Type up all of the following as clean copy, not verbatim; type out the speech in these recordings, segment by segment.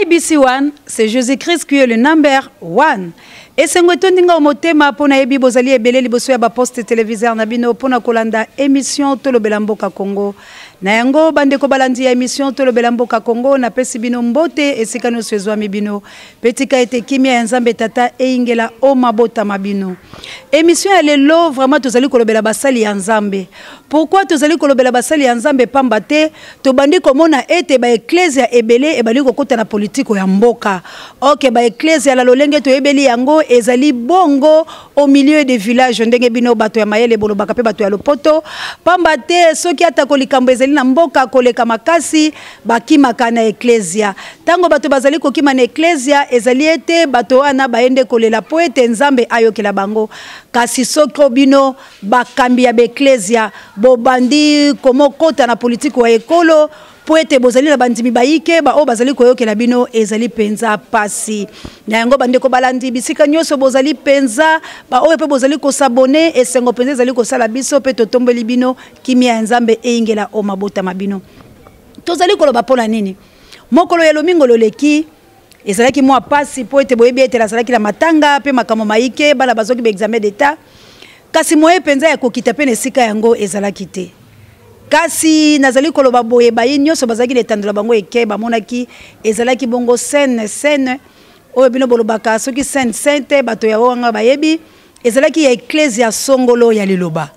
ABC1, c'est Jésus-Christ qui est le number one. Esengo etondi nga motema mpo nayebi bozali ebele liboso ya baposte téléviseur na bino mpo na kolanda émission Tolobela Mboka Congo. Na yango bandeko balandi ya émission Tolobela Mboka Congo, napesi bino mbote esika nyonso ezwami bino. Mpe tika ete kimia ya Nzambe Tata eyingela o mabota ma bino. Émission ya lelo vraiment tozali kolobela basali ya Nzambe. Pourquoi tozali kolobela basali ya Nzambe? Pamba te tobandi komona ete ba eklezia ebele ebandi kokota na politiko ya mboka. Ok, ba eklezia la lolenge toyebeli yango ezali bongo au milieu des villages, ndenge bino bato ya mayele bolobaka mpe bato ya lopoto. Pamba te soki atako likambo ezali na mboka koleka makasi, bakimaka na eklezia. Ntango bato bazali kokima na eklezia, ezali ete bato wana baye nde kolela mpo ete Nzambe ayokela bango. Kasi soko bino bakambi ya baeklezia bobandi komokota na politiki wa ekolo mpo ete bozali na bandimi bayike baoyo bazali koyokela bino, ezali mpenza pasi. Na yango bandeko balandi bisika nyonso bozali mpenza, baoyo mpe bozali kosabone, esengo mpenza ezali kosala biso mpe totombeli bino kimia ya Nzambe eyingela o mabota ma bino. Tozali koloba mpo na nini? Mokolo ya lomingo loleki ezalaki mwa pasi mpo ete boyebi ete nazalaki na matanga mpe makambo maike, bana bazwaki ba examen d'etat, kasi moye mpenza ya kokita mpe na esika yango ezalaki te. Kasi nazali koloba boye, baye nyonso bazalaki na etando na bango eke bamonaki ezalaki bongo scène scène oyo bino bolobaka soki scène sainte, bato ya wanga bayebi, ezalaki ya eklezia songolo ya liloba.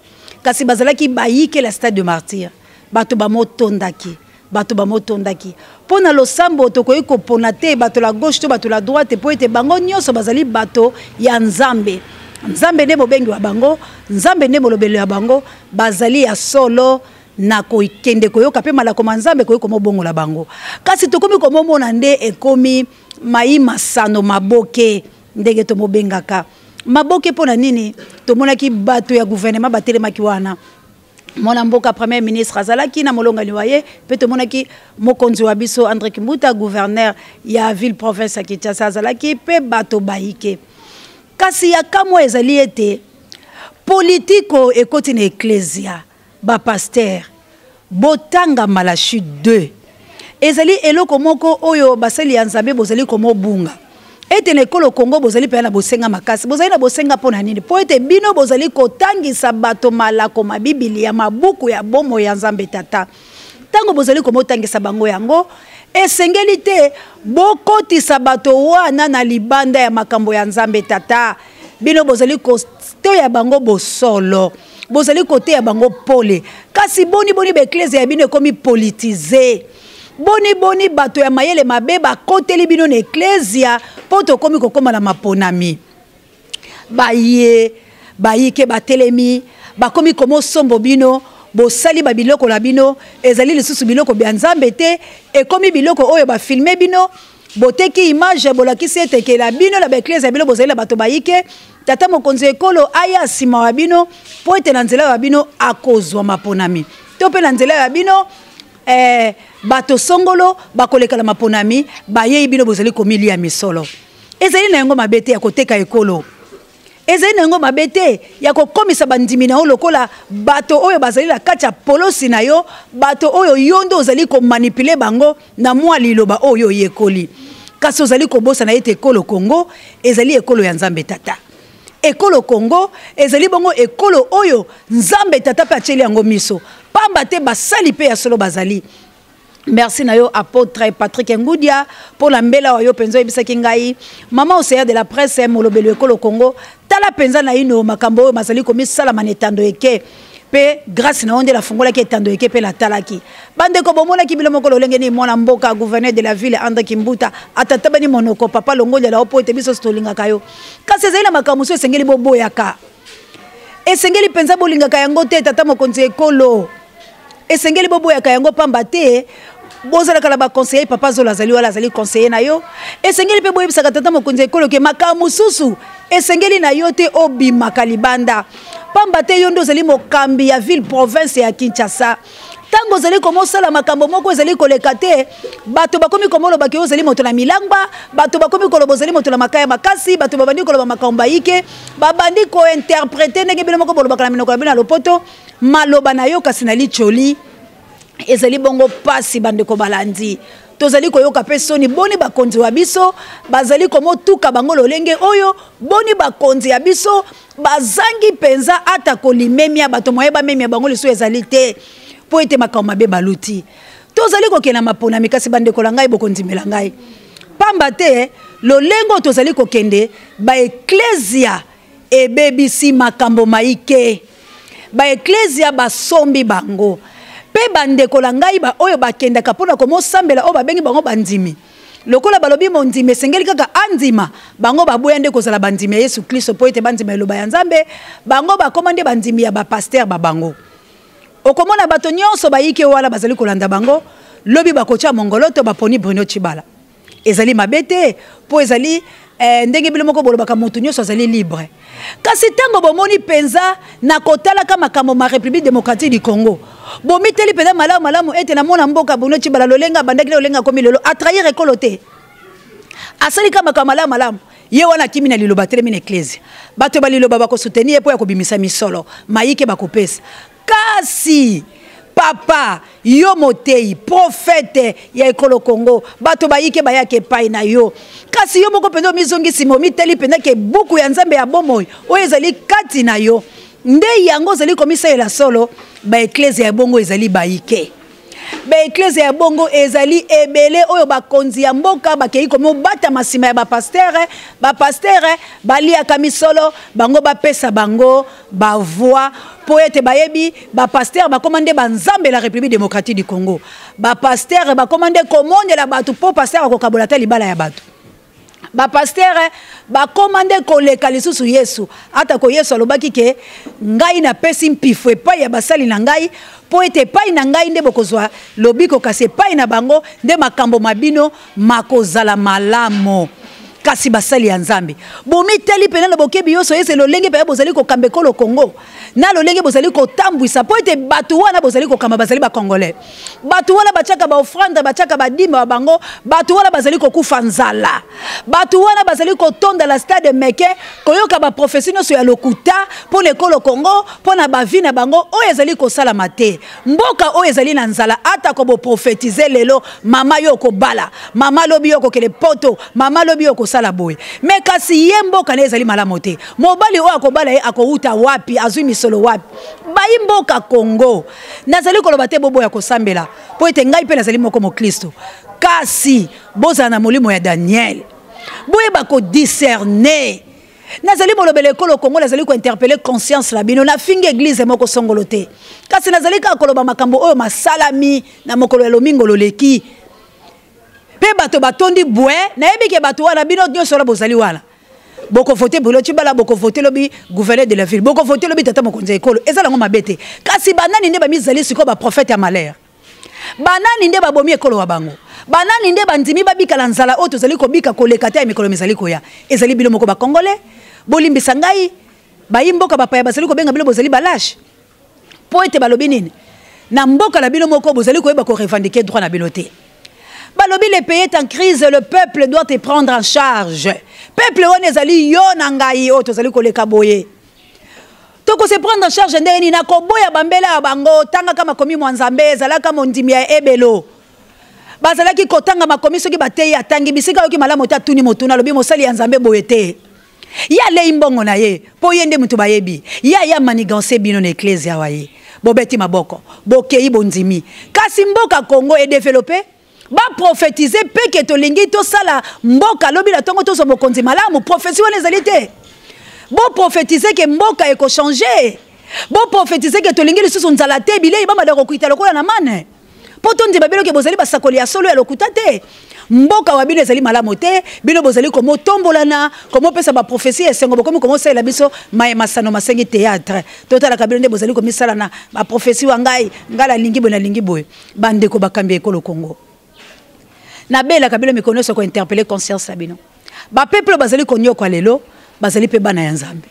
Kasi bazalaki bayike la stade de martyr, bato bamotondaki, bato bamotondaki mpo na losambo. Tokoki kopona te bato la gauche to bato la droite, mpo ete bango nyonso bazali bato ya Nzambe. Nzambe nde mobengi wa bango, Nzambe nde molobeli ya bango. Bazali ya solo na kokende koyoka mpe malako ma Nzambe ekoki komobongola bango. Kasi tokomi komomona nde ekomi mai masano maboke, ndenge tomobengaka maboke. Mpo na nini? Tomonaki bato ya gouvernement batelemaki wana, mwana mboka premier ministre azalaki na molongani wa ye, mpe tomonaki mokonzi wa biso André Kimbuta, gouverneur ya ville province ya Kinshasa azalaki, mpe bato bayike. Kasi ya kamwa ezali ete politiko ekoti na eklezia. Bapaster, botanga Malachie 2. Ezali eloko moko oyo basali ya Nzambe bozali komobunga ete na ekolo Kongo bozali mpenza na bosenga makasi. Bozali na bosenga mpo na nini? Mpo ete bino bozali kotangisa bato malako ma Bibilia, mabuku ya bomoi ya Nzambe Tata. Ntango bozali komotangisa bango yango, esengeli te bokotisa bato wana na libanda ya makambo ya Nzambe Tata. Bino bozali koteya bango bosolo, bozali koteya bango pole. Kasi boni boni baeklezia ya bino ekomi politize? Boni boni bato ya mayele mabe bakoteli bino na eklezia? Mpo tokomi kokóma na maponami, baye bayike batelemi, bakomi komosombo bino. Bosali babiloko na bino ezali lisusu biloko bya Nzambe te, ekomi biloko oyo bafilme bino, boteki image, bolakisi ete kela bino na baeklezia bino bozali na bato bayike. Tata mokonzi ekolo aya nsima wa bino mpo ete na nzela ya bino akozwa maponami, to mpe na nzela ya bino bato songolo bakoleka na maponami. Bayei, bino bozali komilia misolo. Ezali na yango mabe te ya koteka ekolo, ezali na yango mabe te ya kokomisa bandimi na yo lokola bato oyo bazali na kati ya polosi na yo, bato oyo yo nde ozali komanipule bango na mwa liloba oyo oyekoli. Kasi ozali kobosana ete ekolo Kongo ezali ekolo ya Nzambe Tata. Ekolo Kongo ezali bongo ekolo oyo Nzambe Tata mpe atieli yango miso, pamba te basali mpe ya solo bazali. Merci na yo, apôtre Patrick Ngudia, mpo na mbela wa yo mpenza. Oyebisaki ngai, mama océan de la presse, molobeli ekolo Congo, tala mpenza na ino makambo oyo mazali komisalama na etando eke. Mpe grâce na yo nde nafungolaki etando eke mpe natalaki. Bandeko, bomonaki bino moko lolenge nini mwana mboka gouverneur de la ville André Kimbuta atatabani monoko. Papa, longolia yo mpo ete biso tolingaka yo, kasi ezali na makambo mosusu esengeli boboyaka, esengeli mpenza bolingaka yango te. Tata mokonzi ekolo, esengeli boboyaka yango, pamba te bozalaka na baconseiller. Papa Zolo azali wala, azali conseiller na yo. Esengeli mpe boyebisaka tata mokonzi ekolo ke makambo mosusu esengeli na yo te obimaka libanda, pamba te yo nde ozali mokambi ya ville province ya Kinshasa. Ntango ozali komosala makambo moko ezali koleka te, bato bakomi komoloba ke ozali moto na milangba, bato bakomi koloba ozali moto na makaya makasi, bato babandi koloba makambo bayike, babandi kointerprete ndenge bino moko bolobaka na minoko na bino ya lopoto maloba na yo. Kasi na licholi ezali bongo pasi. Bandeko balandi, Tozali koyoka mpe soni boni bakonzi wa biso bazali komotuka bango lolenge oyo, boni bakonzi ya biso bazangi mpenza ata kolimemia bato, moye bamemia bango lisusu ezali te, mpo ete makambo mabe baluti. Tozali kokende na maponami, kasi bandeko na ngai, bokondimela ngai, pamba te lolenge oyo tozali kokende, baeklezia ebebisi makambo maike, baeklezia basombi bango. Mpe bandeko na ngai, baoyo bakendaka mpo na komosambela, oyo babengi bango bandimi, lokola balobi mondimi esengeli kaka andima, bango baboya nde kozala bandimi ya Yesu Klisto mpo ete bandima eloba ya Nzambe. Bango bakoma nde bandimi ya bapastere ba bango. Okomona bato nyonso bayike wana bazali kolanda bango, lobi bakotya mongoloto, baponi Bruno Tshibala. Ezali mabe te, mpo ezali ndenge bino moko bolobaka, moto nyonso azali libre. Kasi ntango bomoni mpenza na kotalaka makambo ma République démocratique du Congo, bomiteli mpenza malamu malamu ete namona mboka Bruno Tshibala lolenge abandaki, lolenge akomi lelo, atrahir ekolo te, asali ka makambo malamu malamu. Ye wana akimi na liloba, atelemi na eklezia, bato baliloba bakosoutenir ye mpo ya kobimisa misolo mayike bakopesa. Kasi papa, yo motei, profete ya ekolo Congo, bato bayike bayaka epai na yo, kasi yo moko mpenza omizongi nsima, omitali mpenza ke buku ya Nzambe ya bomoi oyo ezali kati na yo nde yango ozali komisalela solo. Baeklezia ya bongo ezali bayike, baeklezia ya bongo ezali ebele oyo bakonzi ya mboka bakei komobatama nsima ya bapastere. Bapastere baliaka misolo, bango bapesa bango bavoi mpo ete bayebi bapastere bakóma nde banzambe la République démocratique du Congo. Bapastere bakóma nde komonela bato, mpo pastere akokabola ata libala ya bato. Bapastere bakóma nde koleka lisusu Yesu, atako Yesu alobaki ke ngai napesi mpifo epai ya basali na ngai, mpo ete epai na ngai nde bokozwa lobiko, kasi epai na bango nde makambo mabino makozala malamu. Kasi basali ya Nzambe, bomitali mpena na bokebi nyonso ese lolenge mpenza bozali kokamba ekolo Kongo, na lolenge bozali kotambwisa, mpo ete bato wana bozali kokamba bazali bacongolais. Bato wana batiaka baofrande, batiaka badima ya bango. Bato wana bazali kokufa nzala, bato wana bazali kotonda la stade meke koyoka baprofesi nyonso ya lokuta mpo na ekolo Kongo, mpo na bavi na bango oyo ezali kosalama te. Mboka oyo ezali na nzala, atako boprofetize lelo, mama yo okobala, mama lobi yo okokende poto, mama lobi yo okosala boye, me kasi ye mboka na ye ezali malamu te. Mobali oyo akobala ye akowuta wapi? Azwi misolo wapi? Bayi mboka Kongo, nazali koloba te boboya kosambela, mpo ete ngai mpe nazali moko moklisto, kasi bozala na molimo ya Daniel, boyeba kodiscerne. Nazali molobela ekolo Kongo, nazali kointerpele conscience na bino. Nafingi eglize moko songolo te, kasi nazali kaka koloba makambo oyo masalami na mokolo ya lomingo loleki, mpe bato batondi bwe. Nayebi ke bato wana bino nyonso wana bozali wana, bokovote Bruno Tshibala, bokovote lobi gouverneur de la ville, bokovote lobi tata mokonzi ya ekolo, eza nango mabe te. Kasi banani nde bamizali sikoyo baprofete ya malheur? Banani nde babomi ekolo wa bango? Banani nde bandimi babika na nzala oyo tozali kobika koleka te ya mikolo mizali koya? Ezali bino moko bacongolais. Bolimbisa ngai, bayi mboka bapaya bazali kobenga bino bozali balashe, mpo ete balobi nini na mboka na bino moko, bozali koyeba korevendiquer droit na bino te. Balobi le pays est en crise, le peuple doit te prendre en charge. Peuple wana ezali yo na ngai oyo tozali koleka boye. Tokose prendre en charge ndenge nini? Nakoboya bambela ya bango. Tangaka makomi mwa Nzambe, ezalaka mondimi ya ebelo. Bazalaki kotanga makomi, soki bateyi, atangi bisika ayoki malamu te, atuni motuna, alobi mosali ya Nzambe boye te. Ye alei mbongo na ye, mpo ye nde moto bayebi ye, aya manigance bino na eklezia wa ye, bobeti maboko, bokei, bondimi. Kasi mboka Congo edevelope, baprofetize mpe ke tolingi tosala mboka lobi na ntongo tozwa mokonzi malamu. Profesi wana ezali te. Boprofetize ke mboka ekochange, boprofetize ke tolingi lisusu nzala te, bilei bamada kokuita lokola na mane, mpo tondima bino ke bozali basakoli ya solo ya lokuta te. Mboka wa bino ezali malamu te, bino bozali komotombolana, komopesa baprofesi ya esengo, bokomi komosalela biso maye masano masengi théâtre. Totalaka bino nde bozali komisala na baprofesi wa ngai, ngai nalingi boye, nalingi boye. Bandeko bakambi ya ekolo Kongo, nabelaka bino mikolo nyonso kointerpele conscience na bino. Bapeuple oyo bazali konyokwa lelo bazali mpe bana ya Nzambe.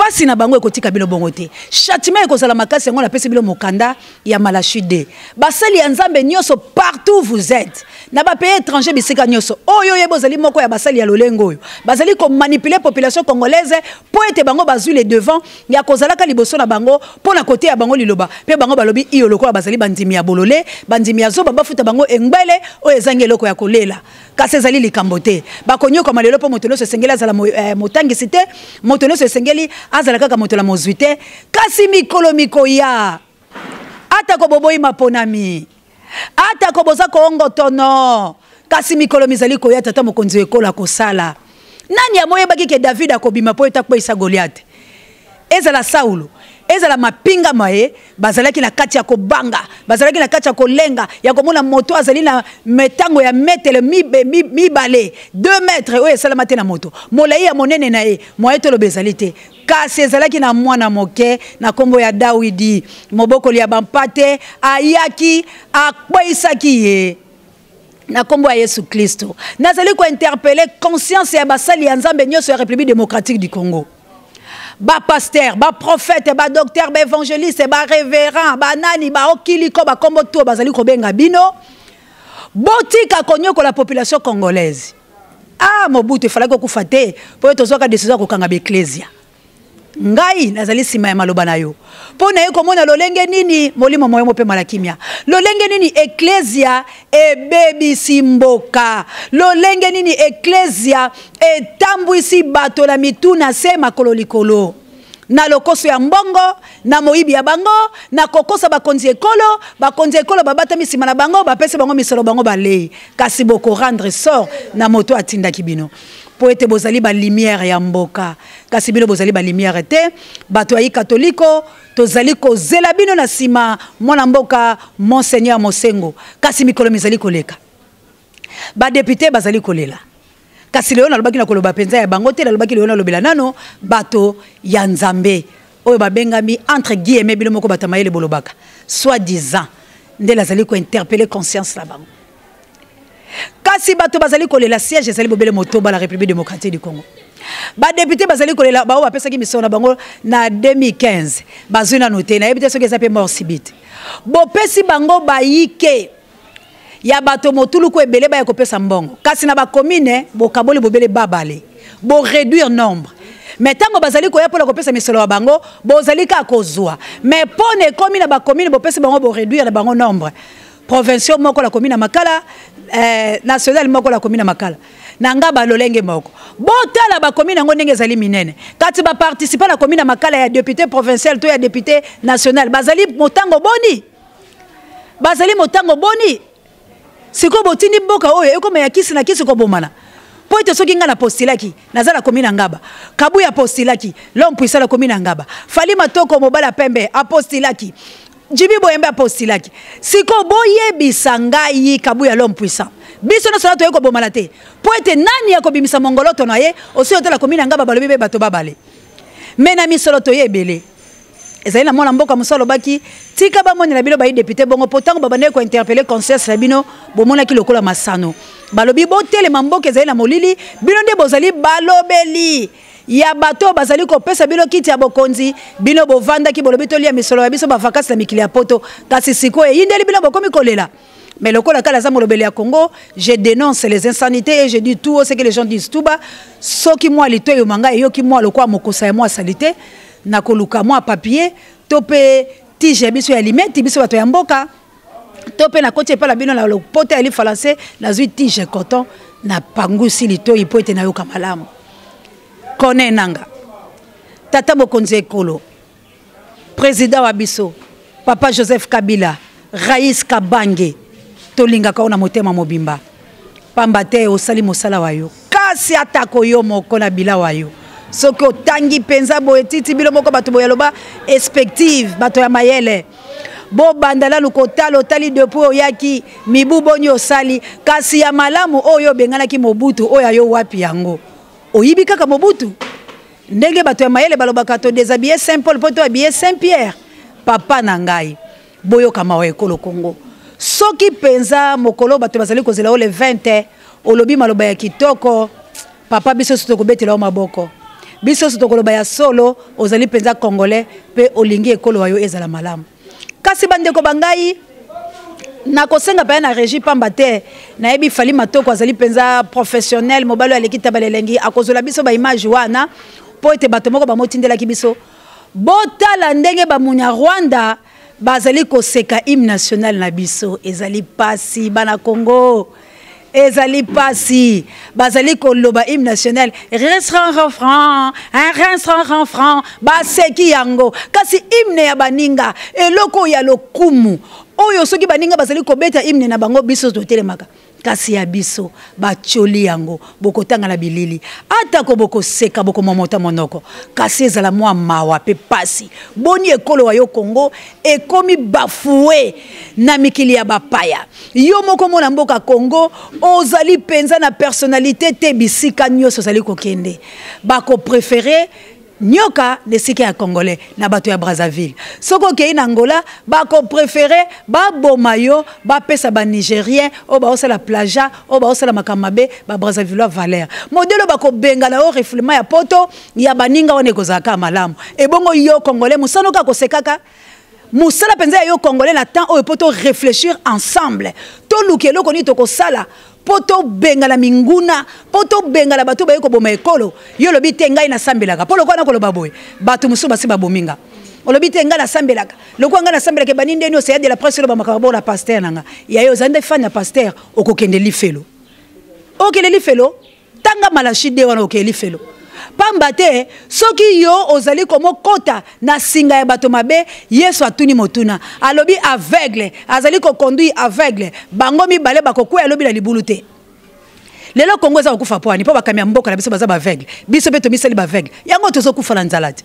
Pasi na bango ekotika bino bongo te. Châtiment ekozala makasi yango napesi bino mokanda ya Malachi 2. Basali ya Nzambe nyonso partout vous êtes. Na ba pays étrangers bisika nyonso. Oyo oyebi ozali moko ya basali ya lolengo oyo. Bazali ko manipuler population congolaise po ete bango bazui le devant ya kozalaka liboso na bango po na koteya bango liloba pe bango balobi iyo lokola bazali bandimi ya bolole, bandimi ya zoba bafuta bango engbele oyo ezangi eloko ya kolela. Kasi ezali likambo te. Bakonyokama lelo mpo moto nyonso esengeli azala eh, motangisi te, moto nyonso esengeli azala kaka moto na mozwi te. Kasi mikolo mikoya, atako boboyi maponami, atako boza koongotono, kasi mikolo mizali koya, tata mokonzi wa ekolo akosala. Nani amoyebaki ke David akobima mpo ete akweisa Goliate? Ezala Saulo, ezala mapinga ma ye, bazalaki na kati ya kobanga, bazalaki na kati ya kolenga, ya komona moto azali na metango ya metele mibale, 2 mètres, oyo esalama te na moto, molai ya monene na ye, moye toloba ezali te. Kasi ezalaki na mwana moke na nkombo ya Dawidi, mobokoli ya bampate, ayaki akweisaki ye. Na nkombo ya Yesu Klisto, nazali kointerpele conscience ya basali ya Nzambe nyonso ya République démocratique du Congo. Ba pasteur, ba prophète, ba docteur, ba évangéliste, ba révérend, ba nani, ba okiliko, ba kombo to bazali kobenga bino. Botika konyokola population congolaise. Ah, Mobutu efalaki okufa te po yo tozwaka décision ya kokanga ba ecclesia. Ngai nazali nsima ya maloba na yo mpo na ye komona lolenge nini molimo moyo mopema na kimia, lolenge nini eklezia ebebisi mboka, lolenge nini eklezia etambwisi bato na mitu na se makolo likolo, na lokoso ya mbongo, na moyibi ya bango, na kokosa bakonzi ekolo. Bakonzi ekolo babatami nsima na bango, bapesi bango misolo, bango balei. Kasi bokorendre sort na moto atindaki bino, mpo ete bozali ba lumière ya mboka. Kasi bino bozali ba lumière te. Bato ya katoliko tozali kozela bino na nsima, mwana mboka Monseigneur Mosengo. Kasi mikolo mizali koleka, ba député bazali kolela. Kasi lelo nalobaki na koloba mpenza ya bango te, nalobaki lelo nalobela nano bato ya Nzambe oyo babengami entre guillemets, bino moko bato ya mayele bolobaka soi-disant, nde nazali kointerpeller conscience na bango. Kasi bato bazali kolela, siège ezali bobele motoba la République démocratique du Congo. Ba député bazali kolela, baoyo bapesaki misolo na bango na 2015 bazwi nanu te, nayebi te soki eza mpe mort subite. Bopesi bango bayike ya bato motuluku ebele baya kopesa mbongo, kasi na bacommune bokaboli bobele babale, bo réduire nombre. Mais ntango bazali koya mpona kopesa misolo ya bango, bozali kaka kozwa. Mais mpona ekomi na bacommune, bopesi bango, bo réduire na bango nombre. Provinciaux moko la commune ya Makala, national moko la commune ya Makala, na nga balolenge moko. Botala bacommune yango ndenge ezali minene, kati baparticipant na commune ya Makala ya député provincial to ya député national bazali motango boni? Bazali motango boni? Sikoyo botindi mboka oyo ekoma ya kisi na kisi kobomana. Po ete soki nga na postilaki, naza na commune ya Ngaba. Kabuya apostilaki, l'homme puissant na commune ya Ngaba. Fally Matoko mobala pembe apostilaki. Jimmy Boyembe apostilaki. Sikoyo boyebisa ngai Kabuya l'homme puissant, biso nyonso na toyei kobomana te. Po ete nani akobimisa mongoloto na ye osi otala commune ya Ngaba balobi be bato babale. Me na misolo toye ebele. Ezali na mwana mboka mosusu alobaki, tika bamonela bino bayi député bongo, po ntango babandaki kointerpeller conscience na bino, bomonaki lokola masano. Balobi botelema, mboka ezali na molili, bino nde bozali balobeli ya bato bazali kopesa bino kiti ya bokonzi. Bino bovandaki bolobi tolia misolo ya biso bavakasi na mikili ya poto, kasi sikoyo eyindeli bino bokomi kolela. Mais lokola kala aza molobeli ya Congo, je dénonce les insanités et je dis tout haut ce que les gens disent tout bas. Soki mwa litoyo manga eyoki mwa lokwa mokosa ya mwa salite, na koluka mwa papier to pe tige ya biso ya limeti biso bato ya mboka, to pe na koti epai na bino na lopota ya lifalanse, nazwi tige coton na pangusi litoyi po ete nayoka malamu. Kone nanga tata mokonzi ekolo, président wa biso papa Joseph Kabila, Raïs Kabange, tolingaka yo na motema mobimba, pamba te osali mosala wa yo. Kasi atako yo moko na bila wa yo, soki otangi mpenza boye titi bino moko bato boye aloba expective, bato ya mayele bobanda nanu kotala otali depuis oyaki mibu boni osali, kasi ya malamu oyo obenganaki Mobutu oyo ayo wapi yango oyibi kaka Mobutu. Ndenge bato ya mayele balobaka to déshabiller Saint Paul po to habiller Saint Pierre. Papa na ngai, boyoka mawa ekolo Congo. Soki mpenza mokolo bato bazali kozela yo le 20, olobi maloba ya kitoko, papa biso soki tokobetela yo maboko. Biso nyonso tokoloba ya solo, ozali mpenza congolais mpe olingi ekolo wa yo ezala malamu. Kasi bandeko ba ngai, nakosenga mpenza na régie pamba te nayebi Fally Matoko azali mpenza professionnel, mobali oyo aleki taba elengi, akozwela biso ba image wana mpo ete bato moko bamotindelaki biso. Botala ndenge bamunya Rwanda bazali koseka hymne national na biso. Ezali pasi bana Congo, ezali pasi. Bazali koloba hymne national refran refran refran, baseki yango. Kasi hymne ya baninga, eloko ya lokumu oyo soki baninga bazali kobeta hymne na bango, biso totelemaka. Kasi ya biso batioli yango, bokotanga na bilili, atako bokoseka, bokomomota monoko, kasi ezala mwa mawa pe pasi. Boni ekolo wa yo Congo ekomi bafoué na mikili ya bapaya. Yo moko mona mboka Congo ozali penza na personnalité te, bisika nyonso ozali kokende bakopréférer nyoka na esika ya congolais na bato ya Brazzaville. Soki okei na Angola, bakopréféré baboma yo, bapesa ba Nigérien oyo baosala plagiat, oyo baosala makambo mabe, ba Brazzavillois valeur. Modèle oyo bakobengana yo refoulement ya poto ya baninga wana ekozala kaka malamu. Ebongo yo congolais mosala kaka kosekaka mosala mpenza ya yo congolais na temps oyo po to réfléchir ensemble, toluka eloko nini tokosala po tobengana minguna, po tobengana bato baye koboma ekolo. Yo olobi te ngai nasambelaka, po lokola nakoloba boye bato mosusu basi babominga. Olobi te ngai nasambelaka, lokola ngai nasambelaka ebandi ndeni oseya de la presse oloba makambo bona pasteur na nga. Ya yo ozali nde fan ya pasteur, okokende lifelo. Okende lifelo, tanga Malachi de wana okende lifelo. Pamba te soki yo ozali komokota na singa ya bato mabe, Yesu atuni motuna, alobi aveugle azali koconduire aveugle, bango mibale bakokwea alobi na libulu te. Lelo Congo eza kokufa po ani? Po bakambi ya mboka na biso baza baveugle, biso mpe tomisali baveugle, yango tozokufa na nzala te.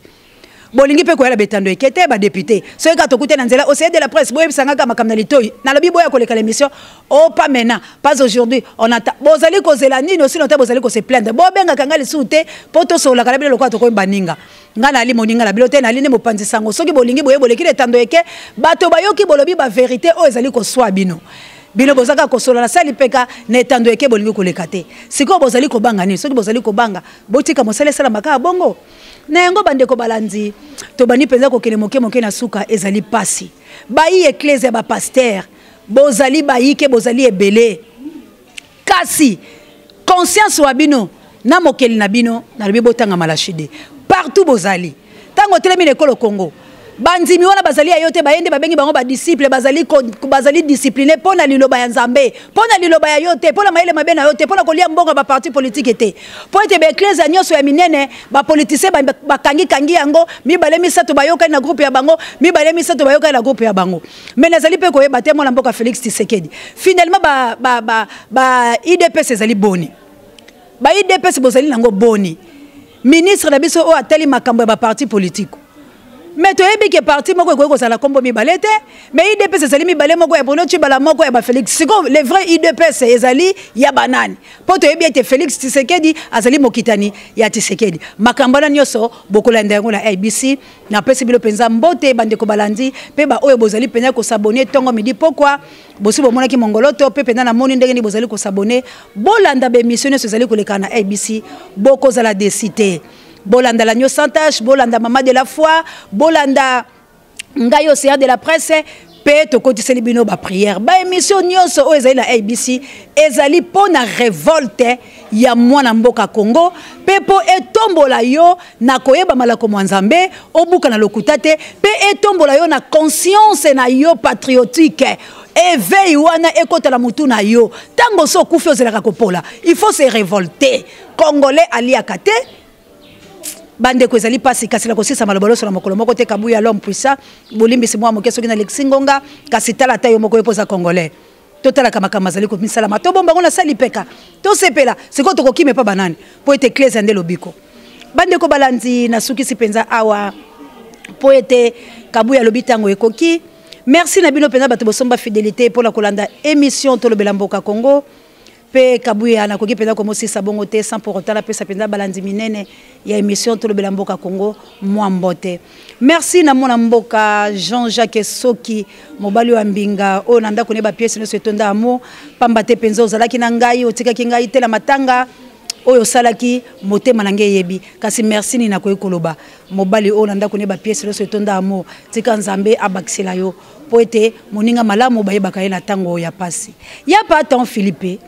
Bolingi mpe koyala betando eke te, badepute soki kaka tokute na nzela oseye de la presse, boyebisanga kaka makambo na litoi. Nalobi boya koleka l'émission, oh pas maintenant, pas aujourd'hui, on attend. Bozali kozela nini? Osino te bozali kose plaindre, bobengaka ngai lisusu te mpo tosololaka na bino lokola tokomi baninga. Ngai nali moninga na bino te, nali nde mopanzi sango. Soki bolingi boye boleki na etando eke, bato bayoki bolobi ba vérité oyo ezali koswa bino. Bino bozaka kosolola na sali peka na etando eke, bolingi koleka te. Sikoyo bozali kobanga nini? Soki bozali kobanga, botika mosala esalamaka bongo. Na yango bandeko balandi, tobandi mpenza kokende moke moke na suka. Ezali pasi bayi eklese ya bapaster, bozali bayike, bozali ebele, kasi conscience wa bino na mokeli na bino, nalobi botanga Malachide partout bozali. Ntango otelemi na ekolo Congo, bandimi wana bazali ya yo te, baye nde babengi bango badisciple, bazali discipline mpo na liloba ya Nzambe, mpo na liloba ya yo te, mpo na mayele mabe na yo te, mpo na kolia mbongo ya baparti politike te, mpo ete baeklezia nyonso ya minene bapolitisien bakangikangi yango, mibale misato bayokani na groupe ya bango, mibale misato bayokani na groupe ya bango. Mais nazali mpe koyeba te mwana mboka Félix Tshisekedi, finalement ba UDPS ezali boni? Ba UDPS bozali nango boni? Ministre na biso oyo atali makambo ya baparti politike, mais toyebi ke parti moko ekoki kozala kombo mibale te, mais UDPS ezali mibale, moko ya Bruno Tshibala, moko ya ba Félix. Sikoyo le vrai UDPS ezali ya banani? Mpo toyebi ete Félix Tshisekedi azali mokitani ya Tshisekedi. Makambo wana nyonso bokolanda yango na ABC. Napesi bino mpenza mbote bandeko balandi, mpe baoyo bozali mpenza kosabone ntongo midi pokwa, bosi bomonaki mongoloto mpe mpenza namoni ndenge nini bozali kosabone. Bolanda baemission nyonso ezali koleka na ABC, bokozala desi te. Bolanda la Nyo sans tache, bolanda Mama de la Foi, bolanda ngai Océan de la Presse, mpe tokotiseli bino baprière. Baémission nyonso oyo ezali na ABC ezali mpo na révolte ya mwana mboka Congo, mpe mpo etombola yo na koyeba malako mwa Nzambe, obuka na lokuta te, mpe etombola yo na conscience na yo patriotique. Éveil wana ekota na mutu na yo. Ntango so okufi ozelaka kopola, il faut se révolter. Congolais aliaka te bandeko, ezali mpasi. Kasi na kosisa maloba loso na mokolo moko te, Kabuya l'homme puissant, bolimbisi mwa moke soki nalekisi ngonga, kasi tala ata yo moko, yo mpo oza congolais, totalaka makambo azali komisalama, tobomba ngo na sali peka, tosepela. Sikoyo tokokima epa banani? Mpo ete eklese nde lobiko. Bandeko balandi, nasukisi mpenza awa mpo ete Kabuya alobi ntango ekoki. Merci na bino mpenza bato bosomba fidélité mpona kolanda émission Tolobela Mboka Congo. Mpe Kabuya nakoki mpenza komosisa bongo te sans pour autant napesa mpenza balandi minene ya émission Tolobela Mboka Congo mwa mbote. Merci na mwana mboka Jean-Jacques Soki, mobali wa mbinga oyo na ndako ne bapiese nyonso etonda amour, pamba te mpenza ozalaki na ngai, otikaki ngai te na matanga. Oyo osalaki motema na ngai eyebi. Kasi merci nini nakoki koloba? Mobali oyo na ndako ne ba pièces nyonso etonda amour. Tika Nzambe abakisela yo po ete moninga malamu bayebaka ye na tango ya pasi. Ya pa ton Philippe,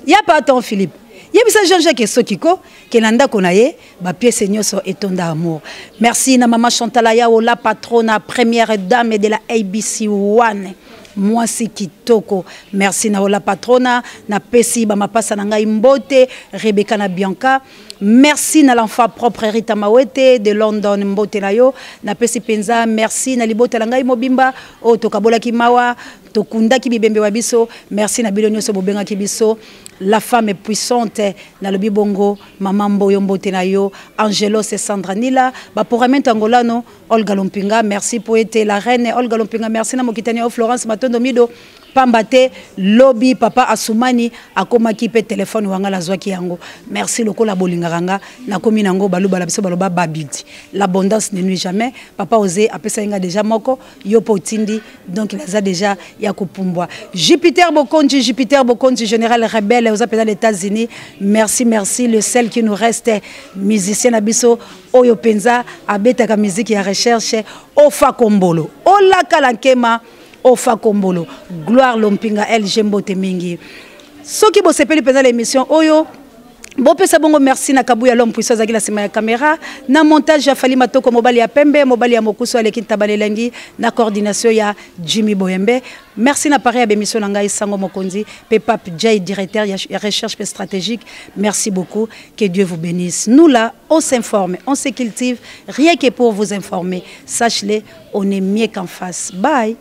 ya pa ton Philippe. Yebisa Jean-Jacques Sokiko ke na ndako na ye ba pièces nyonso etonda amour. Merci na mama Chantal Ayao, la patrona, première dame de la ABC 1. Mwasi kitoko. Merci na la patrona, na pesi ba mapasa na ngai mbote, Rebecca na Bianca. Merci na l'enfant propre Rita Mawete de London mbote na yo. Na pesi penza merci na libota na ngai mobimba o tokabolaki mawa, tokundaki bibembe wa biso. Merci na bino nyoso bobengaki biso. La femme est puissante na lobi bongo maman Mboyo mbote na yo, Angelos et Sandra Nila, ba programme Angolano Olga Lompinga, merci pour être la reine Olga Lompinga, merci na mokitani ya Florence Matondo Mido pamba te lobi papa Asumani akomaki pe téléphone wanga nazwaki yango. Merci lokola bolingaka nga nakomi nango baluba na biso baloba babidi. L'abondance ne nuit jamais. Papa Osé apesa nga déjà moko yo po tindi donc naza déjà ya kopumbwa. Jupiter Bokonji, Jupiter Bokonji général rebelle aux appels des États-Unis. Merci, merci le seul qui nous reste musicien na biso oyo penza abetaka musique ya recherche Ofa Kombolo. Olaka la nkema Ofa Kombolo. Gloire Lompinga LG mbote mingi. Soki bosepeli penza l'émission oyo bopesa bongo merci na Kabuya l'homme puissant azalaki na nsima ya caméra, na montage ya Fally Matoko mobali ya pembe, mobali ya mokusu aleki ntaba elengi, na coordination ya Jimmy Boyembe. Merci na pareil ya bémission na ngai Sango Mokonzi pe Pape Jay directeur ya recherche pe stratégique. Merci beaucoup, que Dieu vous bénisse. Nous là, on s'informe, on se cultive, rien que pour vous informer. Sache-le, on est mieux qu'en face. Bye.